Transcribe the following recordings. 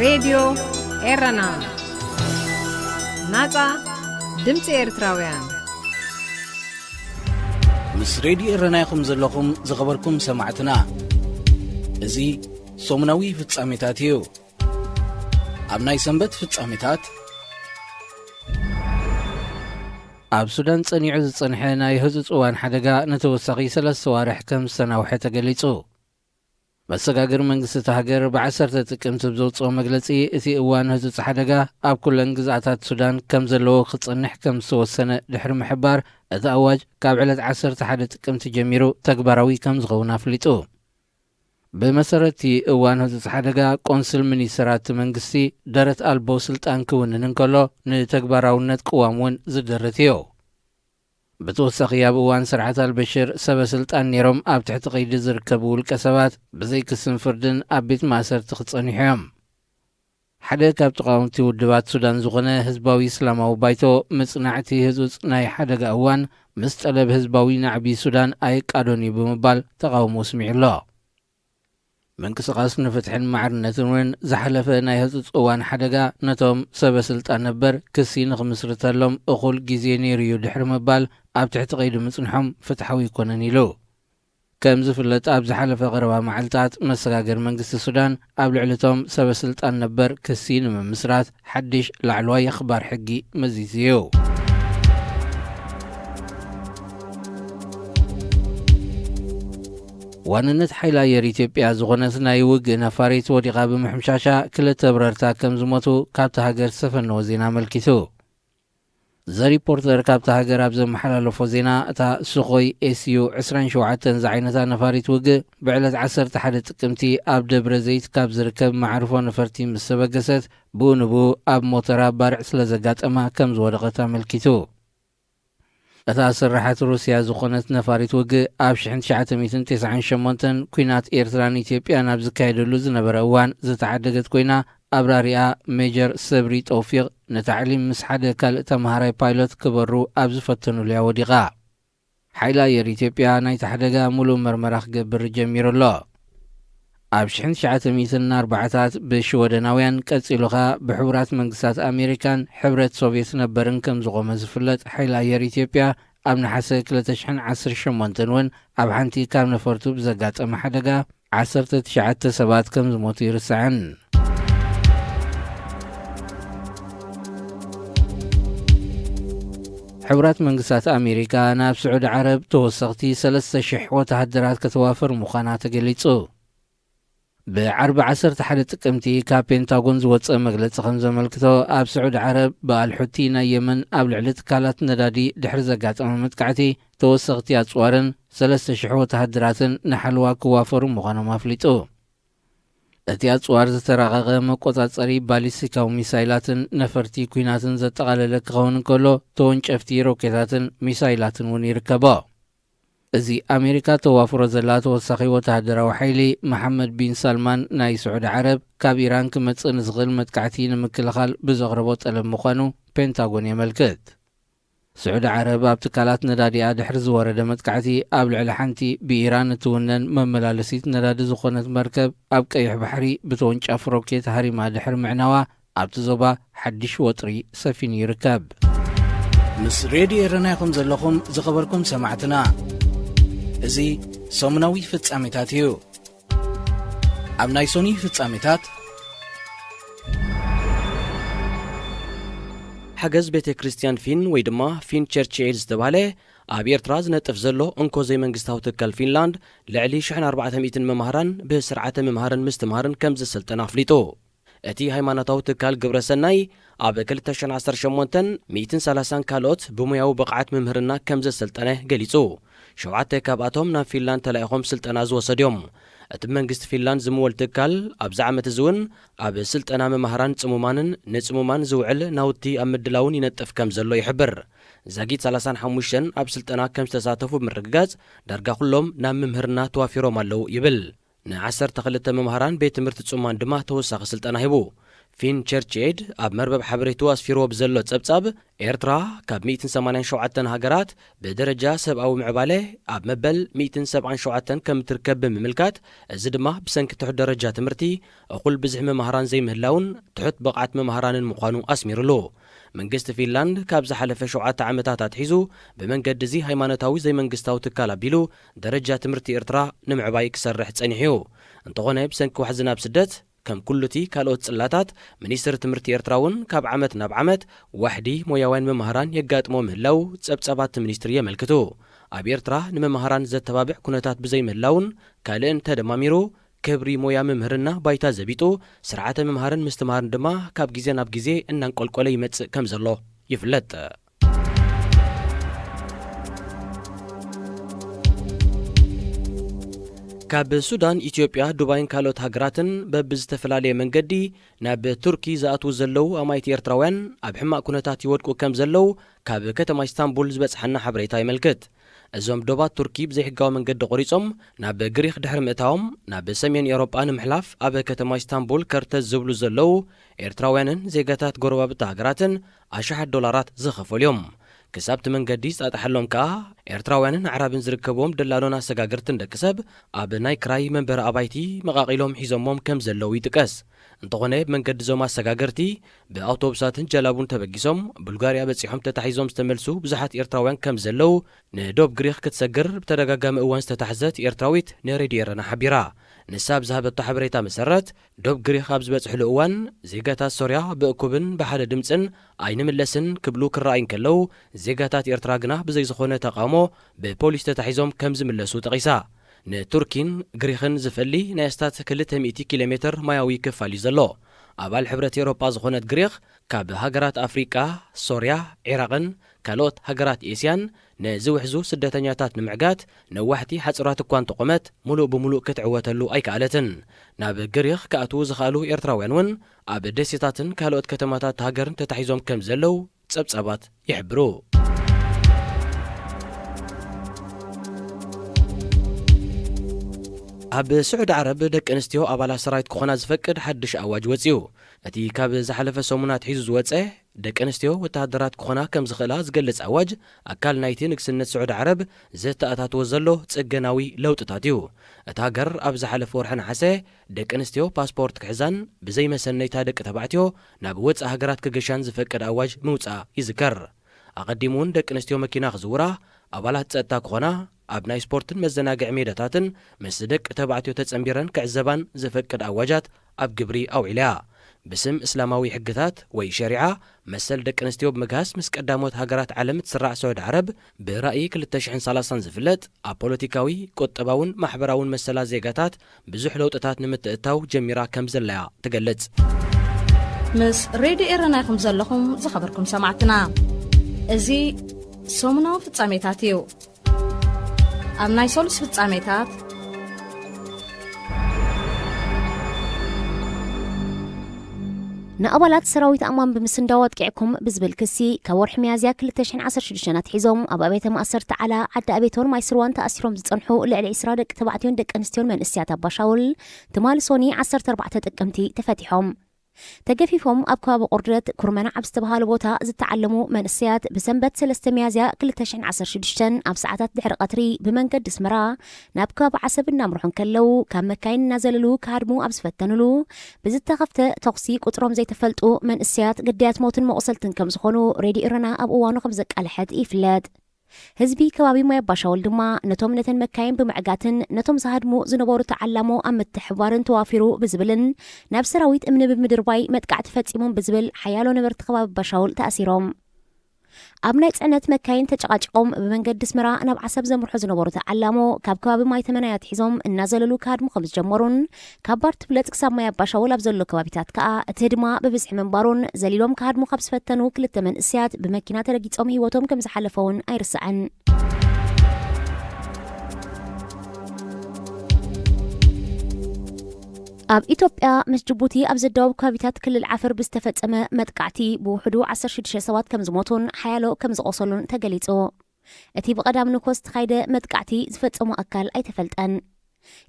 ሬድዮ ኤረና፣ ናጻ ድምጺ ኤርትራውያን። ምስ ሬድዮ ኤረና ኢኹም ዘለኹም፣ ዝኸበርኩም ሰማዕትና። እዚ ሰሙናዊ ፍጻሜታት እዩ። ኣብ ናይ ሰንበት ፍጻሜታት፣ ኣብ ሱዳን ጸኒዑ ዝጸንሐ ናይ ህጹጽ እዋን ሓደጋ ንተወሳኺ ሰለስተ ዋርሕ ከም ዝተናውሐ ተገሊጹ። መሰጋገሪ መንግስቲ እታ ሃገር ብ ዓሰርተ ጥቅምቲ ብዘውጽኦ መግለጺ፣ እቲ እዋን ህጹጽ ሓደጋ ኣብ ኩለን ግዝኣታት ሱዳን ከም ዘለዎ ክጸንሕ ከም ዝተወሰነ ድሕሪ ምሕባር፣ እቲ ኣዋጅ ካብ ዕለት ዓሰርተ ሓደ ጥቅምቲ ጀሚሩ ተግባራዊ ከም ዝኸውን ኣፍሊጡ። ብመሰረት እቲ እዋን ህጹጽ ሓደጋ፣ ቆንስል ሚኒስተራት መንግስቲ ደረት ኣልቦ ስልጣን ክውንን እንከሎ፣ ንተግባራውነት ቅዋም እውን ዝደርት እዩ። ብተወሳኺ፣ ኣብ እዋን ስርዓት ኣልበሽር ሰበ ስልጣን ነይሮም ኣብ ትሕቲ ቀይዲ ዝርከቡ ውልቀ ሰባት ብዘይ ክስን ፍርድን ኣብ ቤት ማእሰርቲ ክጸንሑ እዮም። ሓደ ካብ ተቓወምቲ ውድባት ሱዳን ዝኾነ ህዝባዊ እስላማዊ ባይቶ፣ ምጽናዕቲ ህጹጽ ናይ ሓደጋ እዋን ምስ ጠለብ ህዝባዊ ናዕቢ ሱዳን ኣይቃዶን እዩ ብምባል ተቓውሞ ኣስሚዑ ኣሎ። ምንቅስቓስ ንፍትሕን ማዕርነትን እውን ዝሓለፈ ናይ ህጹጽ እዋን ሓደጋ ነቶም ሰበ ስልጣን ነበር ክሲ ንኽምስርተሎም እኹል ግዜ ነይሩ እዩ ድሕሪ ምባል፣ ኣብ ትሕቲ ቀይዲ ምጽንሖም ፍትሓዊ ኣይኮነን ኢሉ። ከም ዝፍለጥ፣ ኣብ ዝሓለፈ ቀረባ መዓልታት መሰጋገሪ መንግስቲ ሱዳን ኣብ ልዕሊ እቶም ሰበ ስልጣን ነበር ክሲ ንምምስራት ሓድሽ ላዕለዋይ ኣኽባር ሕጊ መዚዙ እዩ። ዋንነት ሓይሊ ኣየር ኢትዮጵያ ዝኾነት ናይ ውግእ ነፋሪት ወዲቓ ብምሕምሻሻ፣ ክልተ ኣብረርታ ከም ዝሞቱ ካብቲ ሃገር ዝተፈነወ ዜና ኣመልኪቱ። ዘሪፖርተር ካብታ ሃገር ኣብ ዘመሓላለፎ ዜና፣ እታ ሱኾይ ኤስዩ ዕስራን ሸውዓተን ዝዓይነታ ነፋሪት ውግእ ብዕለት ዓሰርተ ሓደ ጥቅምቲ ኣብ ደብረ ዘይት ካብ ዝርከብ መዓርፎ ነፈርቲ ምስ ተበገሰት፣ ብኡ ንብኡ ኣብ ሞተራ ባርዕ ስለ ዘጋጠማ ከም ዝወደቐት ኣመልኪቱ። እታ ስርሓት ሩስያ ዝኾነት ነፋሪት ውግእ፣ ኣብ ሽሕን ትሽዓተ ሚእትን ተስዓን ሸሞንተን ኲናት ኤርትራን ኢትዮጵያን ኣብ ዝካየደሉ ዝነበረ እዋን ዝተዓደገት ኮይና፣ ኣብራሪኣ ሜጀር ሰብሪ ጦፊቕ ንታዕሊም ምስ ሓደ ካልእ ተመሃራይ ፓይሎት ክበሩ ኣብ ዝፈተኑሉ እያ ወዲቓ። ሓይሊ ኣየር ኢትዮጵያ ናይቲ ሓደጋ ምሉእ መርመራ ክገብር ጀሚሩ ኣሎ። ኣብ ሽሕን ትሽዓተ ሚእትን ኣርባዓታት ብሽወደናውያን፣ ቀጺሉ ኸኣ ብሕቡራት መንግስታት ኣሜሪካን ሕብረት ሶቭየት ነበርን ከም ዝቖመ ዝፍለጥ ሓይሊ ኣየር ኢትዮጵያ፣ ኣብ ነሓሰ ክልተ ሽሕን ዓሰርተ ሸሞንተን እውን ኣብ ሓንቲ ካብ ነፈርቱ ብዘጋጠመ ሓደጋ ዓሰርተ ትሽዓተ ሰባት ከም ዝሞቱ ይርስዕን። ሕቡራት መንግስታት ኣሜሪካ ናብ ስዑዲ ዓረብ ተወሰኽቲ ሰለስተ ሽሕ ወተሃደራት ከተዋፍር ምዃና ተገሊጹ። ብዓርቢ ዓሰርተ ሓደ ጥቅምቲ ካብ ፔንታጎን ዝወጸ መግለጺ ከም ዘመልክቶ፣ ኣብ ስዑዲ ዓረብ ብኣልሑቲ ናይ የመን ኣብ ልዕሊ ትካላት ነዳዲ ድሕሪ ዘጋጠመ መጥቃዕቲ፣ ተወሰኽቲ ኣጽዋርን ሰለስተ ሽሕ ወተሃደራትን ንሓልዋ ክዋፈሩ ምዃኖም ኣፍሊጡ። እቲ ኣጽዋር ዝተራቐቐ መቆጻጸሪ ባሊስቲካዊ ሚሳይላትን ነፈርቲ ኲናትን ዘጠቓለለ ክኸውን እንከሎ፣ ተወንጨፍቲ ሮኬታትን ሚሳይላትን እውን ይርከቦ። እዚ ኣሜሪካ ተዋፍሮ ዘላ ተወሳኺ ወተሃደራዊ ሓይሊ፣ መሓመድ ቢን ሳልማን ናይ ስዑዲ ዓረብ፣ ካብ ኢራን ክመጽእ ንዝኽእል መጥቃዕቲ ንምክልኻል ብዘቕረቦ ጠለብ ምዃኑ ፔንታጎን የመልክት። ስዑዲ ዓረብ ኣብ ትካላት ነዳዲኣ ድሕሪ ዝወረደ መጥቃዕቲ፣ ኣብ ልዕሊ ሓንቲ ብኢራን እትውነን መመላለሲት ነዳዲ ዝኾነት መርከብ፣ ኣብ ቀይሕ ባሕሪ ብተወንጫፊ ሮኬት ሃሪማ ድሕሪ ምዕናዋ፣ ኣብቲ ዞባ ሓድሽ ወጥሪ ሰፊኑ ይርከብ። ምስ ሬድዮ ኤረና ኢኹም ዘለኹም፣ ዝኸበርኩም ሰማዕትና። እዚ ሰሙናዊ ፍጻሜታት እዩ። ኣብ ናይ ሶኒ ፍጻሜታት፣ ሓገዝ ቤተ ክርስቲያን ፊን ወይ ድማ ፊን ቸርች ኤድ ዝተባህለ ኣብ ኤርትራ ዝነጥፍ ዘሎ እንኮ ዘይመንግስታዊ ትካል ፊንላንድ፣ ልዕሊ ሽሕን ኣርባዕተ ሚእትን መማህራን ብስርዓተ ምምሃርን ምስትምሃርን ከም ዘሰልጠነ ኣፍሊጡ። እቲ ሃይማኖታዊ ትካል ግብረ ሰናይ፣ ኣብ ክልተ ሽሕን ዓሰርተ ሸሞንተን ሚእትን ሰላሳን ካልኦት ብሞያዊ ብቕዓት ምምህርና ከም ዘሰልጠነ ገሊጹ። ሸውዓተ ካብኣቶም ናብ ፊንላንድ ተላኢኾም ስልጠና ዝወሰዱ እዮም። እቲ ብመንግስቲ ፊንላንድ ዝምወል ትካል፣ ኣብዚ ዓመት እዚ እውን ኣብ ስልጠና መማህራን ጽሙማንን ንጽሙማን ዝውዕል ናውቲ ኣብ ምድላውን ይነጥፍ ከም ዘሎ ይሕብር። ዛጊት ሰላሳን ሓሙሽተን ኣብ ስልጠና ከም ዝተሳተፉ ብምርግጋጽ፣ ዳርጋ ኩሎም ናብ ምምህርና ተዋፊሮም ኣለዉ ይብል። ንዓሰርተ ክልተ መምሃራን ቤት ትምህርቲ ጽሙማን ድማ ተወሳኺ ስልጠና ሂቡ። ፊን ቸርች ኤድ ኣብ መርበብ ሓበሬቱ ኣስፊርዎ ብዘሎ ጸብጻብ፣ ኤርትራ ካብ ሚእትን ሰማንያን ሸውዓተን ሃገራት ብደረጃ ሰብኣዊ ምዕባለ ኣብ መበል ሚእትን ሰብዓን ሸውዓተን ከም እትርከብ ብምምልካት፣ እዚ ድማ ብሰንኪ ትሑት ደረጃ ትምህርቲ፣ እኹል ብዝሒ መማህራን ዘይምህላውን ትሑት ብቕዓት መማህራንን ምዃኑ ኣስሚሩሉ። መንግስቲ ፊንላንድ ካብ ዝሓለፈ ሸውዓተ ዓመታት ኣትሒዙ ብመንገዲ እዚ ሃይማኖታዊ ዘይመንግስታዊ ትካል ኣቢሉ ደረጃ ትምህርቲ ኤርትራ ንምዕባይ ክሰርሕ ጸኒሑ እዩ። እንተኾነ ብሰንኪ ዋሕዚ ናብ ስደት፣ ከም ኩሉቲ ካልኦት ጽላታት፣ ሚኒስትሪ ትምህርቲ ኤርትራ እውን ካብ ዓመት ናብ ዓመት ዋሕዲ ሞያውያን መማህራን የጋጥሞ ምህላው ጸብጻባት እቲ ሚኒስትሪ የመልክቱ። ኣብ ኤርትራ ንመማህራን ዘተባብዕ ኩነታት ብዘይምህላውን ካልእን ተደማሚሩ፣ ክብሪ ሞያ ምምህርና ባይታ ዘቢጡ፣ ስርዓተ ምምሃርን ምስትምሃርን ድማ ካብ ግዜ ናብ ግዜ እናንቆልቆለ ይመጽእ ከም ዘሎ ይፍለጥ። ካብ ሱዳን፣ ኢትዮጵያ፣ ዱባይን ካልኦት ሃገራትን በብዝተፈላለየ መንገዲ ናብ ቱርኪ ዝኣትዉ ዘለዉ ኣማይቲ ኤርትራውያን ኣብ ሕማቕ ኩነታት ይወድቁ ከም ዘለዉ ካብ ከተማ ኢስታንቡል ዝበጽሓና ሓበሬታ የመልክት። እዞም ዶባት ቱርኪ ብዘይሕጋዊ መንገዲ ቆሪጾም ናብ ግሪኽ ድሕሪ ምእታዎም፣ ናብ ሰሜን ኤውሮጳ ንምሕላፍ ኣብ ከተማ ኢስታንቡል ከርተት ዝብሉ ዘለዉ ኤርትራውያንን ዜጋታት ጎረባብቲ ሃገራትን ኣሽሓት ዶላራት ዝኸፈሉ እዮም። ክሳብ እቲ መንገዲ ዝጣጣሓሎም ከኣ፣ ኤርትራውያንን ኣዕራብን ዝርከብዎም ደላሎን ኣሰጋገርትን ደቂ ሰብ ኣብ ናይ ክራይ መንበሪ ኣባይቲ መቓቒሎም ሒዞሞም ከም ዘለዉ ይጥቀስ። እንተኾነ፣ ብመንገዲ እዞም ኣሰጋገርቲ ብኣውቶቡሳትን ጀላቡን ተበጊሶም ቡልጋርያ በጺሖም ተታሒዞም ዝተመልሱ ብዙሓት ኤርትራውያን ከም ዘለዉ፣ ንዶብ ግሪኽ ክትሰግር ብተደጋጋሚ እዋን ዝተታሕዘት ኤርትራዊት ንሬድዮ ኤረና ሓቢራ። ንሳ ኣብ ዝሃበቶ ሓበሬታ መሰረት፣ ዶብ ግሪኽ ኣብ ዝበጽሕሉ እዋን፣ ዜጋታት ሶርያ ብእኩብን ብሓደ ድምጽን ኣይንምለስን ክብሉ ክረኣዩ እንከለዉ፣ ዜጋታት ኤርትራ ግና ብዘይ ዝኾነ ተቓውሞ ብፖሊስ ተታሒዞም ከም ዝምለሱ ጠቒሳ። ንቱርኪን ግሪኽን ዝፈሊ ናይ ኣስታት ክልተ ሚእቲ ኪሎ ሜትር ማያዊ ክፋል እዩ ዘሎ። ኣባል ሕብረት ኤውሮጳ ዝኾነት ግሪኽ፣ ካብ ሃገራት ኣፍሪቃ፣ ሶርያ፣ ዒራቕን ካልኦት ሃገራት ኤስያን ንዝውሕዙ ስደተኛታት ንምዕጋት ነዋሕቲ ሓጹራት እኳ እንተቖመት፣ ሙሉእ ብሙሉእ ክትዕወተሉ ኣይከኣለትን። ናብ ግሪኽ ክኣትዉ ዝኸኣሉ ኤርትራውያን እውን ኣብ ደሴታትን ካልኦት ከተማታት ሃገርን ተታሒዞም ከም ዘለዉ ጸብጻባት ይሕብሩ። ኣብ ስዑዲ ዓረብ ደቂ ኣንስትዮ ኣባላት ሰራዊት ክኾና ዝፈቅድ ሓድሽ ኣዋጅ ወጺኡ። እቲ ካብ ዝሓለፈ ሰሙን ኣትሒዙ ዝወጸ፣ ደቂ ኣንስትዮ ወተሃደራት ክኾና ከም ዝኽእላ ዝገልጽ ኣዋጅ፣ ኣካል ናይቲ ንግስነት ስዑዲ ዓረብ ዘተኣታትዎ ዘሎ ጽገናዊ ለውጥታት እዩ። እታ ሃገር ኣብ ዝሓለፈ ወርሒ ነሓሰ፣ ደቂ ኣንስትዮ ፓስፖርት ክሕዛን ብዘይ መሰነይታ ደቂ ተባዕትዮ ናብ ወጻኢ ሃገራት ክገሻን ዝፈቅድ ኣዋጅ ምውጻኣ ይዝከር። ኣቐዲሙ እውን ደቂ ኣንስትዮ መኪና ክዝውራ፣ ኣባላት ጸጥታ ክኾና፣ ኣብ ናይ ስፖርትን መዘናግዒ ሜዳታትን ምስ ደቂ ተባዕትዮ ተጸንቢረን ክዕዘባን ዘፈቅድ ኣዋጃት ኣብ ግብሪ ኣውዒላ እያ። ብስም እስላማዊ ሕግታት ወይ ሸሪዓ፣ መሰል ደቂ ኣንስትዮ ብምግሃስ ምስ ቀዳሞት ሃገራት ዓለም እትስራዕ ስዑዲ ዓረብ፣ ብራእይ ክልተ ሽሕን ሰላሳን ዝፍለጥ፣ ኣብ ፖለቲካዊ፣ ቁጠባውን ማሕበራውን መሰላት ዜጋታት ብዙሕ ለውጥታት ንምትእታው ጀሚራ ከም ዘላ እያ ትገልጽ። ምስ ሬድዮ ኤረና ኢኹም ዘለኹም ዝኸበርኩም ሰማዕትና። እዚ ሰሙናዊ ፍጻሜታት እዩ። ኣብ ናይ ሰሉስ ፍጻሜታት፣ ንኣባላት ሰራዊት ኣማን ብምስንዳው ኣጥቂዕኩም ብዝብል ክሲ፣ ካብ ወርሒ ሚያዝያ ክልተ ሽሕን ዓሰርተ ሽዱሽተን ኣትሒዞም ኣብ ኣብያተ ማእሰርቲ ዓላ፣ ዓዲ ኣቤቶን ማይ ስርዋን ተኣሲሮም ዝጸንሑ ልዕሊ ዕስራ ደቂ ተባዕትዮን ደቂ ኣንስትዮን መንእሰያት ኣባሻውል፣ ትማሊ ሶኒ ዓሰርተ ኣርባዕተ ጥቅምቲ ተፈቲሖም። ተገፊፎም ኣብ ከባቢ ቁርደት ኩርመና ኣብ ዝተባሃለ ቦታ ዝተዓለሙ መንእሰያት፣ ብሰንበት ሰለስተ ሚያዝያ ክልተ ሽሕን ዓሰርተ ሽዱሽተን ኣብ ሰዓታት ድሕሪ ቀትሪ ብመንገዲ ኣስመራ ናብ ከባቢ ዓሰብ እናምርሑ እንከለዉ፣ ካብ መካይን እናዘለሉ ክሃድሙ ኣብ ዝፈተኑሉ፣ ብዝተኸፍተ ተኹሲ ቁጽሮም ዘይተፈልጡ መንእሰያት ግዳያት ሞትን መቑሰልትን ከም ዝኾኑ ሬድዮ ኤረና ኣብ እዋኑ ከም ዘቃልሐት ይፍለጥ። ህዝቢ ከባቢ ማይ ኣባሻውል ድማ ነቶም ነተን መካይን ብምዕጋትን ነቶም ዝሃድሙ ዝነበሩ ተዓላሞ ኣብ ምትሕብባርን ተዋፊሩ ብዝብልን ናብ ሰራዊት እምኒ ብምድርባይ መጥቃዕቲ ፈጺሞም ብዝብል ሓያሎ ነበርቲ ከባቢ ኣባሻውል ተኣሲሮም። ኣብ ናይ ጽዕነት መካይን ተጨቓጪቖም ብመንገዲ ኣስመራ ናብ ዓሰብ ዘምርሑ ዝነበሩ ተዓላሞ ካብ ከባቢ ማይ ተመናይ ኣትሒዞም እናዘለሉ ክሃድሙ ከም ዝጀመሩን ካብ ባር ትብለጽ ክሳብ ማይ ኣባሻውል ኣብ ዘሎ ከባቢታት ከኣ እቲ ህድማ ብብዝሒ ምንባሩን ዘሊሎም ክሃድሙ ካብ ዝፈተኑ ክልተ መንእሰያት ብመኪና ተረጊጾም ህይወቶም ከም ዝሓለፈ እውን ኣይርሳዕን። ኣብ ኢትዮጵያ ምስ ጅቡቲ ኣብ ዘዳወብ ከባቢታት ክልል ዓፈር ብዝተፈጸመ መጥቃዕቲ ብውሕዱ ዓሰርተ ሽዱሽተ ሰባት ከም ዝሞቱን ሓያሎ ከም ዝቖሰሉን ተገሊጹ። እቲ ብቐዳም ንግሆ ዝተኻየደ መጥቃዕቲ ዝፈጸሞ ኣካል ኣይተፈልጠን።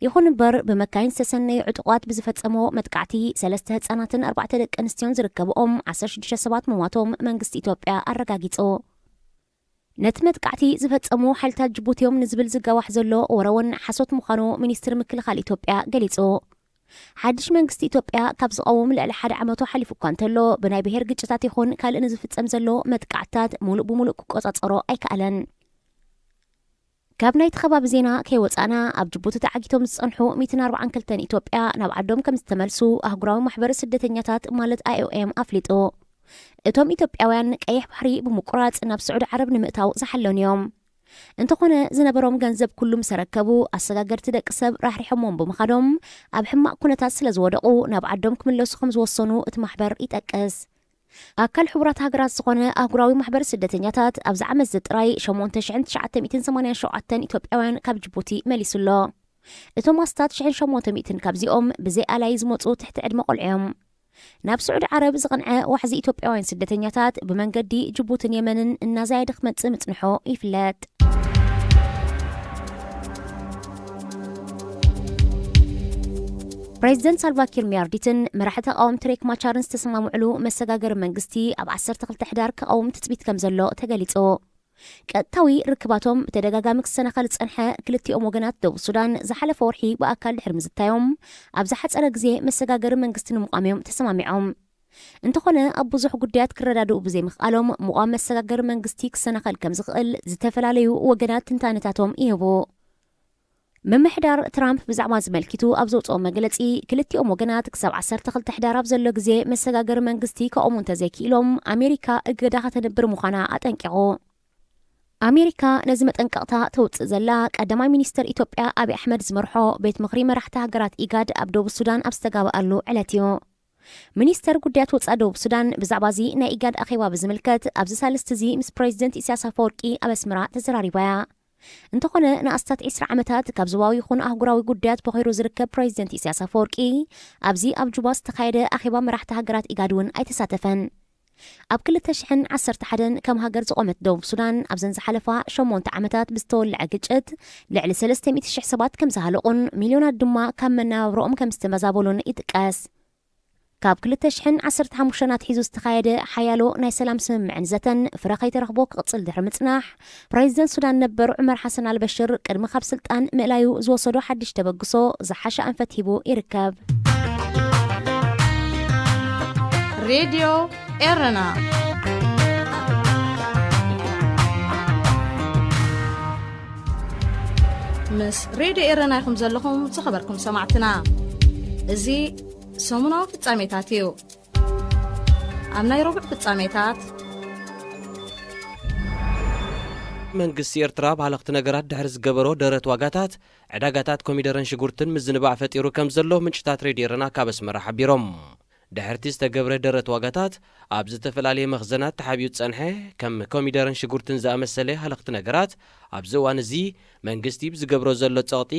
ይኹን እምበር፣ ብመካይን ዝተሰነዩ ዕጡቓት ብዝፈጸሞ መጥቃዕቲ ሰለስተ ህጻናትን ኣርባዕተ ደቂ ኣንስትዮን ዝርከብኦም ዓሰርተ ሽዱሽተ ሰባት ምሟቶም መንግስቲ ኢትዮጵያ ኣረጋጊጹ። ነቲ መጥቃዕቲ ዝፈጸሙ ሓይልታት ጅቡቲ እዮም ንዝብል ዝጋዋሕ ዘሎ ወረ እውን ሓሶት ምዃኑ ሚኒስትሪ ምክልኻል ኢትዮጵያ ገሊጹ። ሓድሽ መንግስቲ ኢትዮጵያ ካብ ዝቐውም ልዕሊ ሓደ ዓመቱ ሓሊፉ እኳ እንተሎ፣ ብናይ ብሄር ግጭታት ይኹን ካልእ ንዝፍጸም ዘሎ መጥቃዕትታት ሙሉእ ብሙሉእ ክቆጻጸሮ ኣይከኣለን። ካብ ናይቲ ከባቢ ዜና ከይወጻእና፣ ኣብ ጅቡቲ ተዓጊቶም ዝጸንሑ ሚእትን ኣርባዓን ክልተን ኢትዮጵያ ናብ ዓዶም ከም ዝተመልሱ ኣህጉራዊ ማሕበር ስደተኛታት ማለት ኣይ ኦ ኤም ኣፍሊጡ። እቶም ኢትዮጵያውያን ቀይሕ ባሕሪ ብምቁራጽ ናብ ስዑዲ ዓረብ ንምእታው ዝሓለኑ እዮም። እንተኾነ ዝነበሮም ገንዘብ ኩሉ ምስ ኣረከቡ ኣሰጋገርቲ ደቂ ሰብ ራሕሪሖሞም ብምኻዶም ኣብ ሕማቕ ኩነታት ስለ ዝወደቑ ናብ ዓዶም ክምለሱ ከም ዝወሰኑ እቲ ማሕበር ይጠቅስ። ኣካል ሕቡራት ሃገራት ዝኾነ ኣህጉራዊ ማሕበር ስደተኛታት ኣብዚ ዓመት እዚ ጥራይ ሸሞንተ ሽሕን ትሽዓተ ሚእትን ሰማንያን ሸውዓተን ኢትዮጵያውያን ካብ ጅቡቲ መሊሱ ኣሎ። እቶም ኣስታት ሽሕን ሸሞንተ ሚእትን ካብዚኦም ብዘይ ኣላይ ዝመጹ ትሕቲ ዕድመ ቆልዑ እዮም። ናብ ስዑዲ ዓረብ ዝቐንዐ ዋሕዚ ኢትዮጵያውያን ስደተኛታት ብመንገዲ ጅቡትን የመንን እናዛየደ ክመጽእ ምጽንሖ ይፍለጥ። ፕሬዚደንት ሳልቫኪር ሚያርዲትን መራሒ ተቃወምቲ ሬክ ማቻርን ዝተሰማምዕሉ መሰጋገሪ መንግስቲ ኣብ ዓሰርተ ክልተ ሕዳር ክቐውም ትጽቢት ከም ዘሎ ተገሊጹ። ቀጥታዊ ርክባቶም ብተደጋጋሚ ክሰናኸል ዝጸንሐ ክልቲኦም ወገናት ደቡብ ሱዳን ዝሓለፈ ወርሒ ብኣካል ድሕሪ ምዝታዮም ኣብ ዝሓጸረ ግዜ መሰጋገሪ መንግስቲ ንምቋም እዮም ተሰማሚዖም። እንተኾነ ኣብ ብዙሕ ጉዳያት ክረዳድኡ ብዘይምኽኣሎም ምቋም መሰጋገሪ መንግስቲ ክሰናኸል ከም ዝኽእል ዝተፈላለዩ ወገናት ትንታነታቶም ይህቡ። ምምሕዳር ትራምፕ ብዛዕባ ዝመልኪቱ ኣብ ዘውፅኦ መግለፂ ክልቲኦም ወገናት ክሳብ ዓሰርተ ክልተ ሕዳር ኣብ ዘሎ ግዜ መሰጋገሪ መንግስቲ ከቑሙ እንተዘይክኢሎም ኣሜሪካ እገዳ ከተንብር ምዃና ኣጠንቂቑ። ኣሜሪካ ነዚ መጠንቀቕታ ተውፅእ ዘላ ቀዳማይ ሚኒስተር ኢትዮጵያ ኣብይ ኣሕመድ ዝመርሖ ቤት ምኽሪ መራሕቲ ሃገራት ኢጋድ ኣብ ደቡብ ሱዳን ኣብ ዝተጋብኣሉ ዕለት እዩ። ሚኒስተር ጉዳያት ወፃኢ ደቡብ ሱዳን ብዛዕባ እዚ ናይ ኢጋድ ኣኼባ ብዝምልከት ኣብዚ ሳልስቲ እዚ ምስ ፕሬዚደንት ኢሳያስ ኣፈወርቂ ኣብ ኣስመራ ተዘራሪባ እያ። እንተኾነ ንኣስታት ዕስራ ዓመታት ካብ ዞባዊ ይኹን ኣህጉራዊ ጉዳያት በኺሩ ዝርከብ ፕሬዚደንት ኢሳያስ ኣፈወርቂ ኣብዚ ኣብ ጁባ ዝተኻየደ ኣኼባ መራሕቲ ሃገራት ኢጋድ እውን ኣይተሳተፈን። ኣብ ክልተ ሽሕን ዓሰርተ ሓደን ከም ሃገር ዝቖመት ደቡብ ሱዳን ኣብዘን ዝሓለፋ ሸሞንተ ዓመታት ብዝተወልዐ ግጭት ልዕሊ ሰለስተ ሚእቲ ሽሕ ሰባት ከም ዝሃለቑን ሚልዮናት ድማ ካብ መነባብሮኦም ከም ዝተመዛበሉን ይጥቀስ። ካብ ክልተ ሽሕን ዓሰርተ ሓሙሽተን ኣትሒዙ ዝተኻየደ ሓያሎ ናይ ሰላም ስምምዕን ዘተን ፍረ ከይተረኽቦ ክቕጽል ድሕሪ ምጽናሕ፣ ፕሬዚደንት ሱዳን ነበር ዑመር ሓሰን ኣልበሽር ቅድሚ ካብ ስልጣን ምእላዩ ዝወሰዶ ሓድሽ ተበግሶ ዝሓሸ ኣንፈት ሂቡ ይርከብ። ሬድዮ ኤረና። ምስ ሬድዮ ኤረና ኢኹም ዘለኹም ዝኸበርኩም ሰማዕትና። እዚ ሰሙናዊ ፍጻሜታት እዩ። ኣብ ናይ ረቡዕ ፍጻሜታት፣ መንግስቲ ኤርትራ ኣብ ሃለኽቲ ነገራት ድሕሪ ዝገበሮ ደረት ዋጋታት፣ ዕዳጋታት ኮሚደረን ሽጉርትን ምዝንባዕ ፈጢሩ ከም ዘሎ ምንጭታት ሬድዮ ኤረና ካብ ኣስመራ ሓቢሮም። ድሕርቲ ዝተገብረ ደረት ዋጋታት፣ ኣብ ዝተፈላለየ መኽዘናት ተሓቢኡ ዝጸንሐ ከም ኮሚደረን ሽጉርትን ዝኣመሰለ ሃለኽቲ ነገራት፣ ኣብዚ እዋን እዚ መንግስቲ ብዝገብሮ ዘሎ ጸቕጢ፣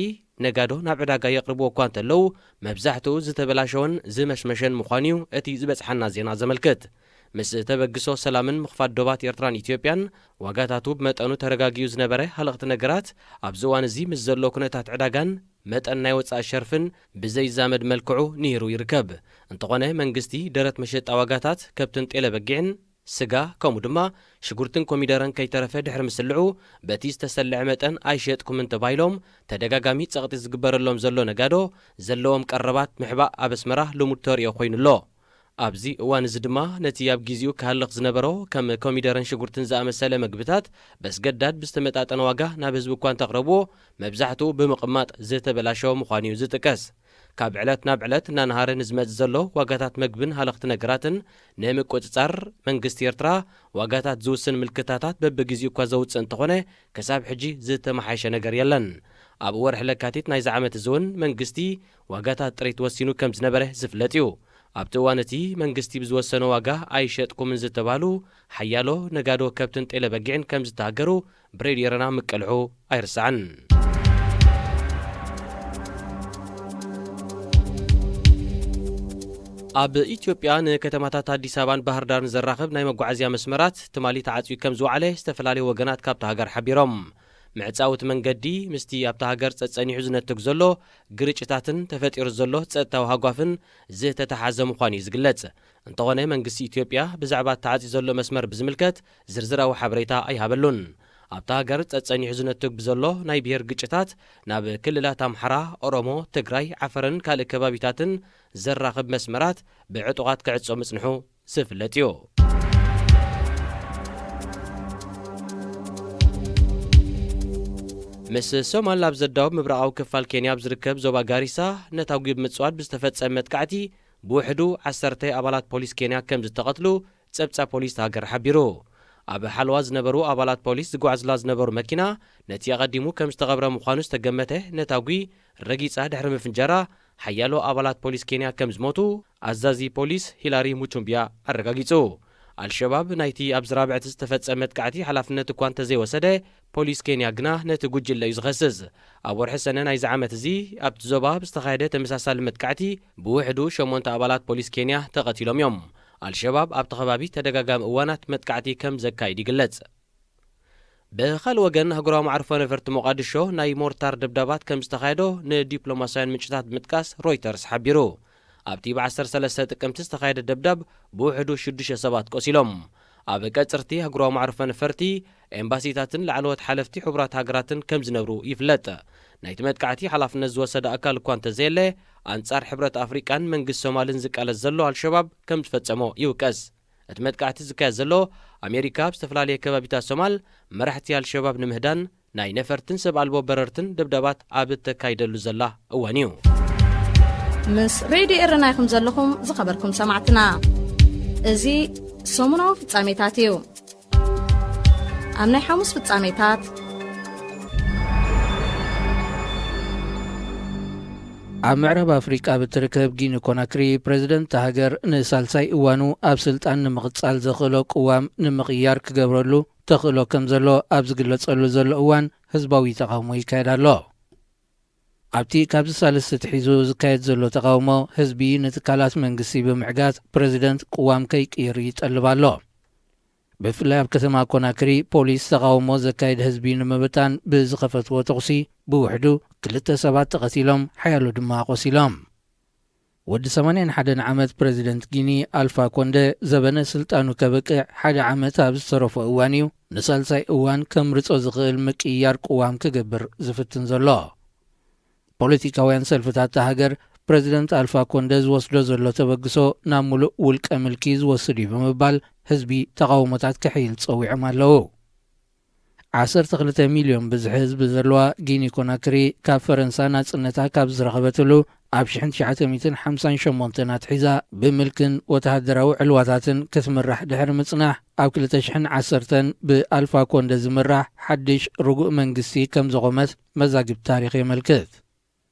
ነጋዶ ናብ ዕዳጋ የቕርብዎ እኳ እንተለዉ፣ መብዛሕትኡ ዝተበላሸወን ዝመሽመሸን ምዃኑ'ዩ እቲ ዝበጽሓና ዜና ዘመልክት። ምስ ተበግሶ ሰላምን ምኽፋት ዶባት ኤርትራን ኢትዮጵያን፣ ዋጋታቱ ብመጠኑ ተረጋጊኡ ዝነበረ ሃለኽቲ ነገራት፣ ኣብዚ እዋን እዚ ምስ ዘሎ ኩነታት ዕዳጋን መጠን ናይ ወጻኢ ሸርፍን ብዘይዛመድ መልክዑ ንይሩ ይርከብ። እንተኾነ፣ መንግስቲ ደረት መሸጣ ዋጋታት ከብትን ጤለ በጊዕን፣ ስጋ፣ ከምኡ ድማ ሽጉርትን ኮሚደረን ከይተረፈ ድሕሪ ምስልዑ፣ በቲ ዝተሰልዐ መጠን ኣይሸጥኩምን ተባሂሎም ተደጋጋሚ ጸቕጢ ዝግበረሎም ዘሎ ነጋዶ፣ ዘለዎም ቀረባት ምሕባእ ኣብ ኣስመራ ልሙድ ተርእዮ ኮይኑ ኣሎ። ኣብዚ እዋን እዚ ድማ ነቲ ኣብ ግዜኡ ክሃልኽ ዝነበሮ ከም ኮሚደረን ሽጉርትን ዝኣመሰለ መግብታት በስገዳድ ብዝተመጣጠነ ዋጋ ናብ ህዝቢ እኳ እንተቕረብዎ፣ መብዛሕትኡ ብምቕማጥ ዝተበላሸወ ምዃኑ'ዩ ዝጥቀስ። ካብ ዕለት ናብ ዕለት እናነሃረ ንዝመጽእ ዘሎ ዋጋታት መግብን ሃለኽቲ ነገራትን ንምቁጽጻር መንግስቲ ኤርትራ ዋጋታት ዝውስን ምልክታታት በብግዜኡ እኳ ዘውጽእ እንተኾነ፣ ክሳብ ሕጂ ዝተመሓየሸ ነገር የለን። ኣብ ወርሒ ለካቲት ናይዚ ዓመት እዚ እውን መንግስቲ ዋጋታት ጥሪት ወሲኑ ከም ዝነበረ ዝፍለጥ እዩ። ኣብቲ እዋን እቲ መንግስቲ ብዝወሰኖ ዋጋ ኣይሸጥኩምን ዝተባህሉ ሓያሎ ነጋዶ ከብትን ጤለ በጊዕን ከም ዝተሃገሩ ብሬድዮ ኤረና ምቅልሑ ኣይርሳዕን። ኣብ ኢትዮጵያ ንከተማታት ኣዲስ ኣበባን ባህር ዳርን ዘራኽብ ናይ መጓዓዝያ መስመራት ትማሊ ተዓጽዩ ከም ዝወዓለ ዝተፈላለዩ ወገናት ካብታ ሃገር ሓቢሮም። ምዕጻው እቲ መንገዲ ምስቲ ኣብታ ሃገር ጸጸኒሑ ዝነትግ ዘሎ ግርጭታትን ተፈጢሩ ዘሎ ጸጥታዊ ሃጓፍን ዝተተሓዘ ምዃኑ እዩ ዝግለጽ። እንተኾነ መንግስቲ ኢትዮጵያ ብዛዕባ ተዓጽዩ ዘሎ መስመር ብዝምልከት ዝርዝራዊ ሓበሬታ ኣይሃበሉን። ኣብታ ሃገር ጸጸኒሑ ዝነትግ ብዘሎ ናይ ብሄር ግጭታት ናብ ክልላት ኣምሓራ፣ ኦሮሞ፣ ትግራይ፣ ዓፈርን ካልእ ከባቢታትን ዘራኽብ መስመራት ብዕጡቓት ክዕጾ ምጽንሑ ዝፍለጥ እዩ። ምስ ሶማል ኣብ ዘዳውብ ምብራቓዊ ክፋል ኬንያ ኣብ ዝርከብ ዞባ ጋሪሳ ነታጒ ብምጽዋድ ብዝተፈጸመ መጥቃዕቲ ብውሕዱ ዓሰርተ ኣባላት ፖሊስ ኬንያ ከም ዝተቐትሉ ጸብጻብ ፖሊስ ሃገር ሓቢሩ። ኣብ ሓለዋ ዝነበሩ ኣባላት ፖሊስ ዝጓዓዝላ ዝነበሩ መኪና ነቲ ኣቐዲሙ ከም ዝተቐብረ ምዃኑ ዝተገመተ ነታጒ ረጊጻ ድሕሪ ምፍንጃራ ሓያሎ ኣባላት ፖሊስ ኬንያ ከም ዝሞቱ ኣዛዚ ፖሊስ ሂላሪ ሙቹምቢያ ኣረጋጊጹ። ኣልሸባብ ናይቲ ኣብዚ ራብዕቲ ዝተፈጸመ መጥቃዕቲ ሓላፍነት እኳ እንተዘይወሰደ፣ ፖሊስ ኬንያ ግና ነቲ ጉጅለ እዩ ዝኸስስ። ኣብ ወርሒ ሰነ ናይዚ ዓመት እዚ ኣብቲ ዞባ ብዝተኻየደ ተመሳሳሊ መጥቃዕቲ ብውሕዱ ሸሞንተ ኣባላት ፖሊስ ኬንያ ተቐቲሎም እዮም። ኣልሸባብ ኣብቲ ከባቢ ተደጋጋሚ እዋናት መጥቃዕቲ ከም ዘካይድ ይግለጽ። ብኻልእ ወገን ኣህጉራዊ መዕርፎ ነፈርቲ ሞቓዲሾ ናይ ሞርታር ደብዳባት ከም ዝተኻየዶ ንዲፕሎማስያውያን ምንጭታት ብምጥቃስ ሮይተርስ ሓቢሩ። ኣብቲ ብ ዓሰርተ ሰለስተ ጥቅምቲ ዝተኻየደ ደብዳብ ብውሕዱ ሽዱሽተ ሰባት ቆሲሎም። ኣብ ቀጽርቲ ኣህጉራዊ መዕርፎ ነፈርቲ፣ ኤምባሲታትን ላዕለዎት ሓለፍቲ ሕቡራት ሃገራትን ከም ዝነብሩ ይፍለጥ። ናይቲ መጥቃዕቲ ሓላፍነት ዝወሰደ ኣካል እኳ እንተዘየለ፣ ኣንጻር ሕብረት ኣፍሪቃን መንግስቲ ሶማልን ዝቃለስ ዘሎ ኣልሸባብ ከም ዝፈጸሞ ይውቀስ። እቲ መጥቃዕቲ ዝካየድ ዘሎ ኣሜሪካ ኣብ ዝተፈላለየ ከባቢታት ሶማል መራሕቲ ኣልሸባብ ንምህዳን ናይ ነፈርትን ሰብ ኣልቦ በረርትን ደብዳባት ኣብ እተካይደሉ ዘላ እዋን እዩ። ምስ ሬድዮ ኤረና ኢኹም ዘለኹም ዝኸበርኩም ሰማዕትና። እዚ ሰሙናዊ ፍጻሜታት እዩ። ኣብ ናይ ሓሙስ ፍጻሜታት ኣብ ምዕራብ ኣፍሪቃ ብትርከብ ጊኒ ኮናክሪ ፕሬዚደንት እታ ሃገር ንሳልሳይ እዋኑ ኣብ ስልጣን ንምቕጻል ዘኽእሎ ቅዋም ንምቕያር ክገብረሉ ተኽእሎ ከም ዘሎ ኣብ ዝግለጸሉ ዘሎ እዋን ህዝባዊ ተቓውሞ ይካየድ ኣሎ። ኣብቲ ካብዚ ሳልስቲ ትሒዙ ዝካየድ ዘሎ ተቓውሞ ህዝቢ ንትካላት መንግስቲ ብምዕጋት ፕሬዚደንት ቅዋም ከይቅይር ይጠልብ ኣሎ። ብፍላይ ኣብ ከተማ ኮናክሪ ፖሊስ ተቓውሞ ዘካየድ ህዝቢ ንምብታን ብዝኸፈትዎ ተኹሲ ብውሕዱ ክልተ ሰባት ተቐቲሎም ሓያሎ ድማ ቆሲሎም። ወዲ ሰማንያን ሓደን ዓመት ፕሬዚደንት ጊኒ ኣልፋ ኮንደ ዘበነ ስልጣኑ ከብቅዕ ሓደ ዓመት ኣብ ዝተረፎ እዋን እዩ ንሳልሳይ እዋን ከምርጾ ዝኽእል ምቅይያር ቅዋም ክገብር ዝፍትን ዘሎ። ፖለቲካውያን ሰልፍታት እታ ሃገር ፕሬዚደንት ኣልፋ ኮንደ ዝወስዶ ዘሎ ተበግሶ ናብ ሙሉእ ውልቀ ምልኪ ዝወስድ እዩ ብምባል ህዝቢ ተቓውሞታት ከሕይል ጸዊዖም ኣለዉ። ዓሰርተ ክልተ ሚልዮን ብዝሒ ህዝቢ ዘለዋ ጊኒ ኮናክሪ ካብ ፈረንሳ ናጽነታ ካብ ዝረኸበትሉ ኣብ ሽሕን ትሽዓተ ሚእትን ሓምሳን ሸሞንተን ኣትሒዛ ብምልክን ወተሃደራዊ ዕልዋታትን ክትምራሕ ድሕሪ ምጽናሕ ኣብ ክልተ ሽሕን ዓሰርተን ብኣልፋ ኮንደ ዝምራሕ ሓድሽ ርጉእ መንግስቲ ከም ዘቖመት መዛግብቲ ታሪኽ የመልክት።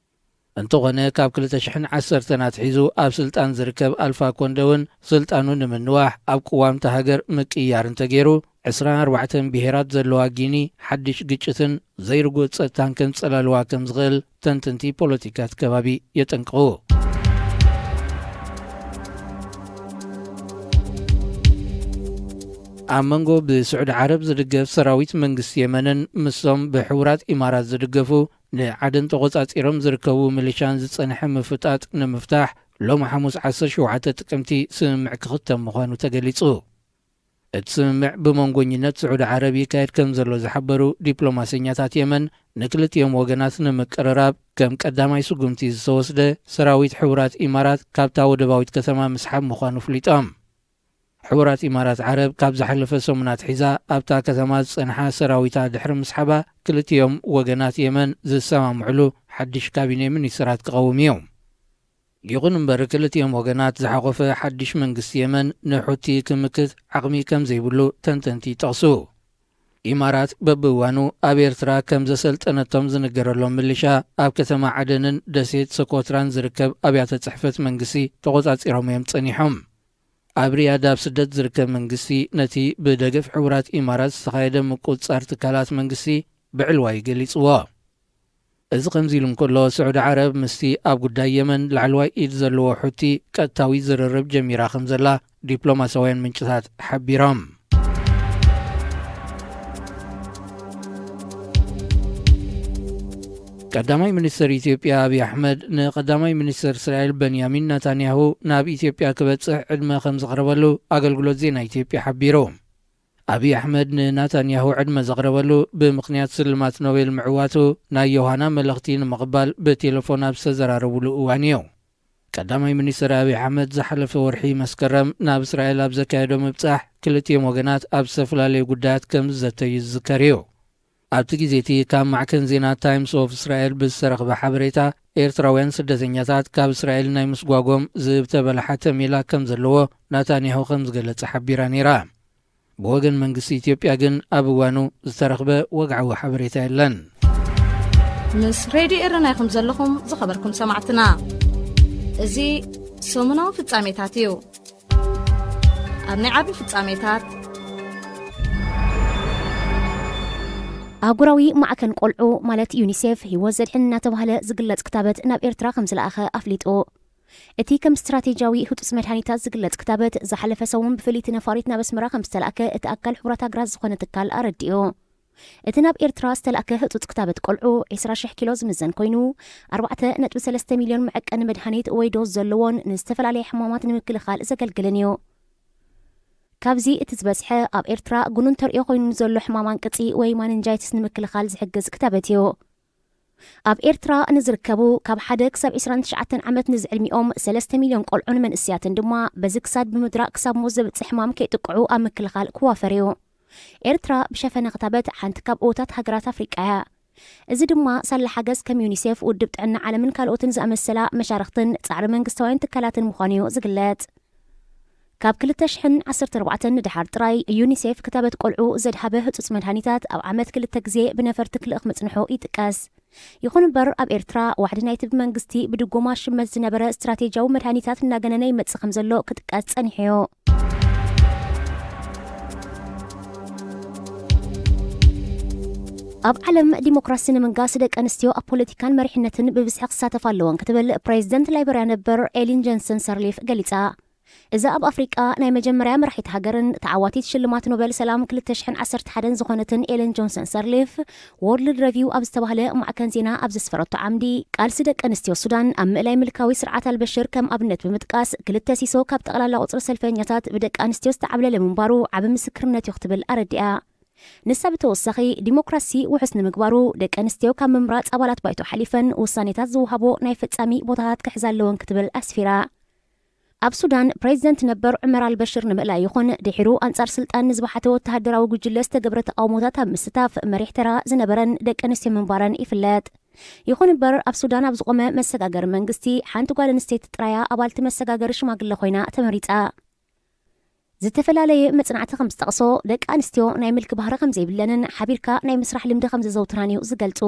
እንተኾነ ካብ ክልተ ሽሕን ዓሰርተን ኣትሒዙ ኣብ ስልጣን ዝርከብ ኣልፋ ኮንደ እውን ስልጣኑ ንምንዋሕ ኣብ ቅዋም እታ ሃገር ምቅይያር እንተገይሩ ዕስራን ኣርባዕተን ብሄራት ዘለዋ ጊኒ ሓድሽ ግጭትን ዘይርጉእ ጸጥታን ከምጽእ ኣለዋ ከም ዝኽእል ተንተንቲ ፖለቲካ እቲ ከባቢ የጠንቅቑ። ኣብ መንጎ ብስዑዲ ዓረብ ዝድገፍ ሰራዊት መንግስቲ የመንን ምስቶም ብሕቡራት ኢማራት ዝድገፉ ንዓደን ተቖጻጺሮም ዝርከቡ ሚሊሻን ዝጸንሐ ምፍጣጥ ንምፍታሕ ሎሚ ሓሙስ ዓሰርተ ሸውዓተ ጥቅምቲ ስምምዕ ክኽተም ምዃኑ ተገሊጹ። እቲ ስምምዕ ብመንጎኝነት ስዑዲ ዓረብ ይካየድ ከም ዘሎ ዝሓበሩ ዲፕሎማሰኛታት የመን ንክልቲኦም ወገናት ንምቅርራብ ከም ቀዳማይ ስጉምቲ ዝተወስደ ሰራዊት ሕቡራት ኢማራት ካብታ ወደባዊት ከተማ ምስሓብ ምዃኑ ኣፍሊጦም። ሕቡራት ኢማራት ዓረብ ካብ ዝሓለፈ ሰሙን ኣትሒዛ ኣብታ ከተማ ዝጸንሓ ሰራዊታ ድሕሪ ምስሓባ ክልቲኦም ወገናት የመን ዝሰማምዕሉ ሓድሽ ካቢኔ ሚኒስትራት ክቐውም እዩ። ይኹን እምበር ክልቲኦም ወገናት ዝሓቖፈ ሓድሽ መንግስቲ የመን ንሑቲ ክምክት ዓቕሚ ከም ዘይብሉ ተንተንቲ ይጠቕሱ። ኢማራት በብእዋኑ ኣብ ኤርትራ ከም ዘሰልጠነቶም ዝንገረሎም ምልሻ ኣብ ከተማ ዓደንን ደሴት ሰኮትራን ዝርከብ ኣብያተ ጽሕፈት መንግስቲ ተቖጻጺሮም እዮም ጸኒሖም። ኣብ ሪያድ ኣብ ስደት ዝርከብ መንግስቲ ነቲ ብደገፍ ሕቡራት ኢማራት ዝተኻየደ ምቁጽጻር ትካላት መንግስቲ ብዕልዋ እዩ ገሊጽዎ። እዚ ከምዚ ኢሉ እንከሎ ስዑዲ ዓረብ ምስቲ ኣብ ጉዳይ የመን ላዕለዋይ ኢድ ዘለዎ ሑቲ ቀጥታዊ ዝርርብ ጀሚራ ከም ዘላ ዲፕሎማስያውያን ምንጭታት ሓቢሮም። ቀዳማይ ሚኒስትር ኢትዮጵያ ኣብይ ኣሕመድ ንቀዳማይ ሚኒስትር እስራኤል በንያሚን ናታንያሁ ናብ ኢትዮጵያ ክበጽሕ ዕድመ ከም ዘቕረበሉ ኣገልግሎት ዜና ኢትዮጵያ ሓቢሩ። ኣብይ ኣሕመድ ንናታንያሁ ዕድመ ዘቕረበሉ ብምኽንያት ስልማት ኖቤል ምዕዋቱ ናይ ዮሃና መልእኽቲ ንምቕባል ብቴሌፎን ኣብ ዝተዘራረቡሉ እዋን እዩ። ቀዳማይ ሚኒስትር ኣብይ ኣሕመድ ዝሓለፈ ወርሒ መስከረም ናብ እስራኤል ኣብ ዘካየዶ ምብጻሕ ክልቲኦም ወገናት ኣብ ዝተፈላለዩ ጉዳያት ከም ዝዘተዩ ዝዝከር እዩ። ኣብቲ ግዜ እቲ ካብ ማዕከን ዜና ታይምስ ኦፍ እስራኤል ብዝተረኽበ ሓበሬታ፣ ኤርትራውያን ስደተኛታት ካብ እስራኤል ናይ ምስጓጎም ዝብተበለ ሓተሜላ ከም ዘለዎ ናታንያሁ ከም ዝገለጸ ሓቢራ ነይራ። ብወገን መንግስቲ ኢትዮጵያ ግን ኣብ እዋኑ ዝተረኽበ ወግዓዊ ሓበሬታ የለን። ምስ ሬድዮ ኤረና ኢኹም ዘለኹም ዝኸበርኩም ሰማዕትና። እዚ ሰሙናዊ ፍጻሜታት እዩ። ኣብ ናይ ዓቢ ፍጻሜታት፣ ኣህጉራዊ ማዕከን ቆልዑ ማለት ዩኒሴፍ ህይወት ዘድሕን እናተባህለ ዝግለጽ ክታበት ናብ ኤርትራ ከም ዝለኣኸ ኣፍሊጡ። እቲ ከም ስትራቴጂያዊ ህጹጽ መድሃኒታት ዝግለጽ ክታበት ዝሓለፈ ሰሙን ብፍልይቲ ነፋሪት ናብ ኣስመራ ከም ዝተላእከ እቲ ኣካል ሕቡራት ሃገራት ዝኾነ ትካል ኣረዲኡ። እቲ ናብ ኤርትራ ዝተላእከ ህጹጽ ክታበት ቆልዑ ዕስራ ሽሕ ኪሎ ዝምዘን ኮይኑ፣ ኣርባዕተ ነጥቢ ሰለስተ ሚልዮን መዐቀኒ መድሃኒት ወይ ዶዝ ዘለዎን ንዝተፈላለየ ሕማማት ንምክልኻል ዘገልግልን እዩ። ካብዚ እቲ ዝበዝሐ ኣብ ኤርትራ ጉኑን ተርእዮ ኮይኑ ንዘሎ ሕማም ኣንቅጺ ወይ ማንንጃይትስ ንምክልኻል ዝሕግዝ ክታበት እዩ። ኣብ ኤርትራ ንዝርከቡ ካብ ሓደ ክሳብ ዕስራን ትሽዓተን ዓመት ንዝዕድሚኦም ሰለስተ ሚልዮን ቆልዑን መንእሰያትን ድማ በዚ ክሳድ ብምድራቕ ክሳብ ሞት ዘብጽሕ ሕማም ከይጥቅዑ ኣብ ምክልኻል ክዋፈር እዩ። ኤርትራ ብሸፈነ ክታበት ሓንቲ ካብ እወታት ሃገራት ኣፍሪቃ እያ። እዚ ድማ ሳላ ሓገዝ ከም ዩኒሴፍ፣ ውድብ ጥዕና ዓለምን ካልኦትን ዝኣመሰላ መሻርኽትን ጻዕሪ መንግስታውያን ትካላትን ምዃኑ እዩ ዝግለጽ። ካብ ክልተ ሽሕን ዓሰርተ ኣርባዕተን ንደሓር ጥራይ ዩኒሴፍ ክታበት ቆልዑ ዘድሃበ ህጹጽ መድሃኒታት ኣብ ዓመት ክልተ ግዜ ብነፈርቲ ክልእኽ ምጽንሑ ይጥቀስ። ይኹን እምበር ኣብ ኤርትራ ዋሕዲ ናይቲ ብመንግስቲ ብድጎማ ሽመት ዝነበረ ስትራቴጂያዊ መድሃኒታት እናገነነ ይመጽእ ከም ዘሎ ክጥቀስ ጸኒሑ እዩ። ኣብ ዓለም ዲሞክራሲ ንምንጋስ ደቂ ኣንስትዮ ኣብ ፖለቲካን መሪሕነትን ብብዝሒ ክሳተፋ ኣለወን ክትብል ፕሬዚደንት ላይበርያ ነበር ኤሊን ጆንሰን ሰርሊፍ ገሊጻ። እዛ ኣብ ኣፍሪቃ ናይ መጀመርያ መራሒት ሃገርን ተዓዋቲት ሽልማት ኖበል ሰላም ክልተ ሽሕን ዓሰርተ ሓደን ዝኾነትን ኤለን ጆንሰን ሰርሊፍ፣ ወርልድ ረቪው ኣብ ዝተባህለ ማዕከን ዜና ኣብ ዘስፈረቶ ዓምዲ፣ ቃልሲ ደቂ ኣንስትዮ ሱዳን ኣብ ምእላይ ምልካዊ ስርዓት ኣልበሽር ከም ኣብነት ብምጥቃስ፣ ክልተ ሲሶ ካብ ጠቕላላ ቁጽሪ ሰልፈኛታት ብደቂ ኣንስትዮ ዝተዓብለለ ምንባሩ ዓቢ ምስክርነት እዩ ክትብል ኣረዲኣ። ንሳ ብተወሳኺ፣ ዲሞክራሲ ውሑስ ንምግባሩ፣ ደቂ ኣንስትዮ ካብ ምምራጽ ኣባላት ባይቶ ሓሊፈን ውሳኔታት ዝወሃቦ ናይ ፈጻሚ ቦታታት ክሕዛ ኣለወን ክትብል ኣስፊራ። ኣብ ሱዳን፣ ፕሬዚደንት ነበር ዑመር ኣልበሽር ንምእላይ ይኹን ድሒሩ ኣንጻር ስልጣን ንዝበሓተ ወተሃደራዊ ጉጅለ ዝተገብረ ተቓውሞታት ኣብ ምስታፍ መሪሕ ተራ ዝነበረን ደቂ ኣንስትዮ ምንባረን ይፍለጥ። ይኹን እምበር፣ ኣብ ሱዳን ኣብ ዝቖመ መሰጋገሪ መንግስቲ፣ ሓንቲ ጓል ኣንስተይቲ ጥራያ ኣባልቲ መሰጋገሪ ሽማግለ ኮይና ተመሪጻ። ዝተፈላለየ መጽናዕቲ ከም ዝጠቕሶ፣ ደቂ ኣንስትዮ ናይ ምልኪ ባህሪ ከም ዘይብለንን ሓቢርካ ናይ ምስራሕ ልምዲ ከም ዘዘውትራን እዩ ዝገልጹ።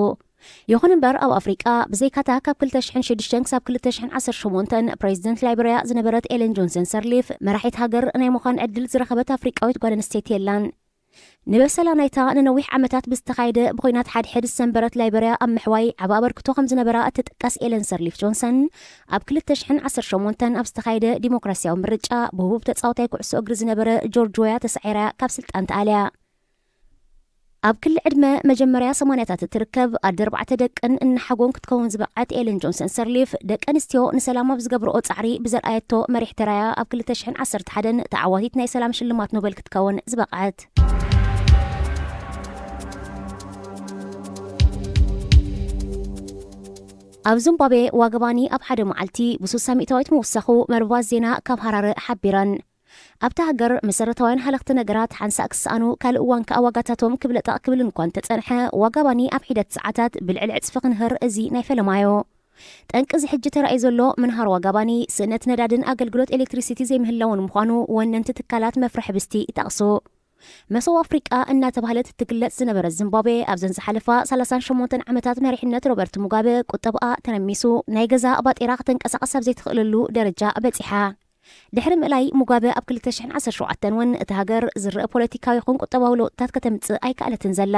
ይኹን እምበር፣ ኣብ ኣፍሪቃ፣ ብዘይካታ ካብ ክልተ ሽሕን ሽዱሽተን ክሳብ ክልተ ሽሕን ዓሰርተ ሸሞንተን ፕሬዚደንት ላይበርያ ዝነበረት ኤለን ጆንሰን ሰርሊፍ፣ መራሒት ሃገር ናይ ምዃን ዕድል ዝረኸበት ኣፍሪቃዊት ጓል ኣንስተይቲ የላን። ንበሰላ ናይታ ንነዊሕ ዓመታት ብዝተኻየደ ብኹናት ሓድሕድ ዝሰንበረት ላይበርያ ኣብ ምሕዋይ ዓቢ ኣበርክቶ ከም ዝነበራ እትጥቀስ ኤለን ሰርሊፍ ጆንሰን፣ ኣብ ክልተ ሽሕን ዓሰርተ ሸሞንተን ኣብ ዝተኻየደ ዲሞክራሲያዊ ምርጫ ብህቡብ ተጻዋታይ ኩዕሶ እግሪ ዝነበረ ጆርጅ ዌያ ተሳዒራ ካብ ስልጣን ተኣልያ። ኣብ ክሊ ዕድመ መጀመርያ ሰማንያታት እትርከብ ኣደ ኣርባዕተ ደቅን እናሓጎን ክትከውን ዝበቕዐት ኤለን ጆንሰን ሰርሊፍ፣ ደቂ ኣንስትዮ ንሰላም ኣብ ዝገብርኦ ጻዕሪ ብዘርኣየቶ መሪሕ ተራያ ኣብ ክልተ ሽሕን ዓሰርተ ሓደን ተዓዋቲት ናይ ሰላም ሽልማት ኖበል ክትከውን ዝበቕዐት። ኣብ ዚምባብዌ ዋጋ ባኒ ኣብ ሓደ መዓልቲ ብስሳ ሚእታዊት ምውሳኹ መርበባት ዜና ካብ ሃራረ ሓቢረን። ኣብታ ሃገር መሰረታውያን ሃለኽቲ ነገራት ሓንሳእ ክሰኣኑ፣ ካልእ እዋን ከኣ ዋጋታቶም ክብለጠቕ ክብል እንኳ እንተጸንሐ፣ ዋጋ ባኒ ኣብ ሒደት ሰዓታት ብልዕሊ ዕጽፊ ክንህር እዚ ናይ ፈለማዮ። ጠንቂ እዚ ሕጂ ተራእዩ ዘሎ ምንሃር ዋጋ ባኒ፣ ስእነት ነዳድን ኣገልግሎት ኤሌክትሪሲቲ ዘይምህላውን ምዃኑ ወነንቲ ትካላት መፍርሒ ብስቲ ይጠቕሱ። መሶብ ኣፍሪቃ እናተባህለት እትግለጽ ዝነበረት ዚምባብዌ፣ ኣብዘን ዝሓለፋ ሰላሳን ሸሞንተን ዓመታት መሪሕነት ሮበርት ሙጋበ ቁጠባኣ ተረሚሱ፣ ናይ ገዛ ባጤራ ከተንቀሳቕስ ኣብ ዘይትኽእለሉ ደረጃ በጺሓ። ድሕሪ ምእላይ ሙጋበ ኣብ ክልተ ሽሕን ዓሰርተ ሸውዓተን እውን እታ ሃገር ዝረአ ፖለቲካዊ ይኹን ቁጠባዊ ለውጥታት ከተምጽእ ኣይከኣለትን ዘላ።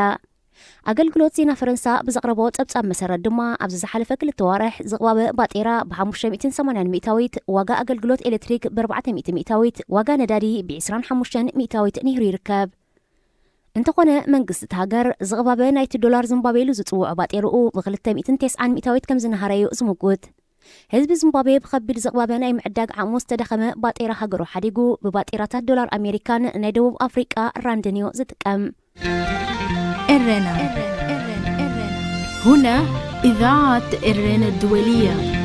ኣገልግሎት ዜና ፈረንሳ ብዘቕረቦ ጸብጻብ መሰረት ድማ፣ ኣብዚ ዝሓለፈ ክልተ ዋርሕ ዝቕባበ ባጤራ ብሓሙሽተ ሚእትን ሰማንያን ሚእታዊት፣ ዋጋ ኣገልግሎት ኤሌክትሪክ ብኣርባዕተ ሚእቲ ሚእታዊት፣ ዋጋ ነዳዲ ብዒስራን ሓሙሽተን ሚእታዊት ንሂሩ ይርከብ። እንተኾነ መንግስቲ እቲ ሃገር ዝቕባበ ናይቲ ዶላር ዝምባቤ ኢሉ ዝጽውዖ ባጤርኡ ብ290 ሚእታዊት ከም ዝነሃረ እዩ ዝምጉት። ህዝቢ ዝምባብዌ ብኸቢድ ዝቕባበ ናይ ምዕዳግ ዓቕሙ ዝተዳኸመ ባጤራ ሃገሩ ሓዲጉ ብባጤራታት ዶላር ኣሜሪካን ናይ ደቡብ ኣፍሪቃ ራንድን እዩ ዝጥቀም። ኤረና هنا إذاعة إرينا الدولية.